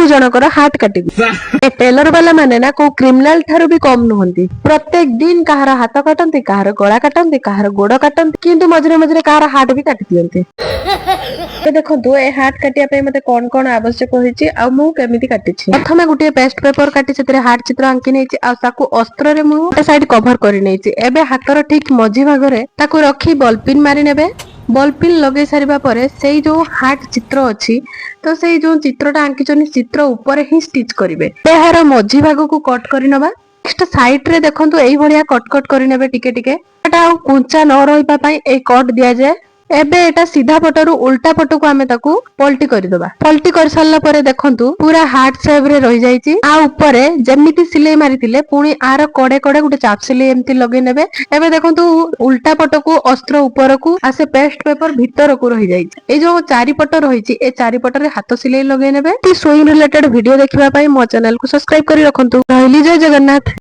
ମୁଁ ଜଣଙ୍କର ହାର୍ଟ କାଟିବି। ଏ ଟେଲର ବାଲା ମାନେ ନା କୋଉ କ୍ରିମିନାଲ ଠାରୁ ବି କମ ନୁହନ୍ତି। ପ୍ରତ୍ୟେକ ଦିନ କାହାର ହାତ କାଟନ୍ତି, କାହାର ଗଳା କାଟନ୍ତି, କାହାର ଗୋଡ କାଟନ୍ତି, କିନ୍ତୁ ମଝିରେ ମଝିରେ କାହାର ହାର୍ଟ ବି କାଟି ଦିଅନ୍ତି। ଏବେ ଦେଖନ୍ତୁ, ଏ ହାର୍ଟ କାଟିବା ପାଇଁ ମତେ କଣ କଣ ଆବଶ୍ୟକ ହେଇଛି ଆଉ ମୁଁ କେମିତି କାଟିଛି। ପ୍ରଥମେ ଗୋଟିଏ ପେଷ୍ଟ ପେପର କାଟି ସେଥିରେ ହାର୍ଟ ଚିତ୍ର ଆଙ୍କି ନେଇଛି ଆଉ ତାକୁ ଅସ୍ତ୍ରରେ ମୁଁ ଗୋଟେ ସାଇଡ କଭର କରି ନେଇଛି। ଏବେ ହାତର ଠିକ ମଝି ଭାଗରେ ତାକୁ ରଖି ବଲପିନ୍ ମାରି ନେବେ। ବଲପିନ୍ ଲଗେଇ ସାରିବା ପରେ ସେଇ ଯୋଉ ହାର୍ଟ ଚିତ୍ର ଅଛି, ତ ସେଇ ଯୋଉ ଚିତ୍ରଟା ଆଙ୍କିଛନ୍ତି, ଚିତ୍ର ଉପରେ ହିଁ ଷ୍ଟିଚ୍ କରିବେ। ଏହାର ମଝି ଭାଗକୁ କଟ୍ କରିନବା। ନେକ୍ସଟ ସାଇଡ ରେ ଦେଖନ୍ତୁ, ଏଇଭଳିଆ କଟ କଟ କରିନେବେ ଟିକେ ଟିକେ। ଏଟା ଆଉ କୁଞ୍ଚା ନ ରହିବା ପାଇଁ ଏଇ କଟ୍ ଦିଆଯାଏ। ଏବେ ଏଟା ସିଧା ପଟରୁ ଉଲ୍ଟା ପଟକୁ ଆମେ ତାକୁ ପଲଟି କରିଦବା। ପଲଟି କରିସାରିଲା ପରେ ଦେଖନ୍ତୁ, ପୁରା ହାର୍ଟ ସେପ ରେ ରହିଯାଇଛି। ଆ ଉପରେ ଯେମିତି ସିଲେଇ ମାରିଥିଲେ, ପୁଣି ଆର କଡେ କଡେ ଗୋଟେ ଚାପ ସିଲେଇ ଏମିତି ଲଗେଇ ନେବେ। ଏବେ ଦେଖନ୍ତୁ, ଉଲ୍ଟା ପଟକୁ ଅସ୍ତ୍ର ଉପରକୁ ଆଉ ସେ ପେଷ୍ଟ ପେପର ଭିତରକୁ ରହିଯାଇଛି। ଏଇ ଯୋଉ ଚାରିପଟ ରହିଛି, ଏ ଚାରିପଟରେ ହାତ ସିଲେଇ ଲଗେଇ ନେବେ। ସୁଇଂ ରିଲେଟେଡ ଭିଡିଓ ଦେଖିବା ପାଇଁ ମୋ ଚ୍ୟାନେଲକୁ ସବସ୍କ୍ରାଇବ କରି ରଖନ୍ତୁ। ରହିଲି, ଜୟ ଜଗନ୍ନାଥ।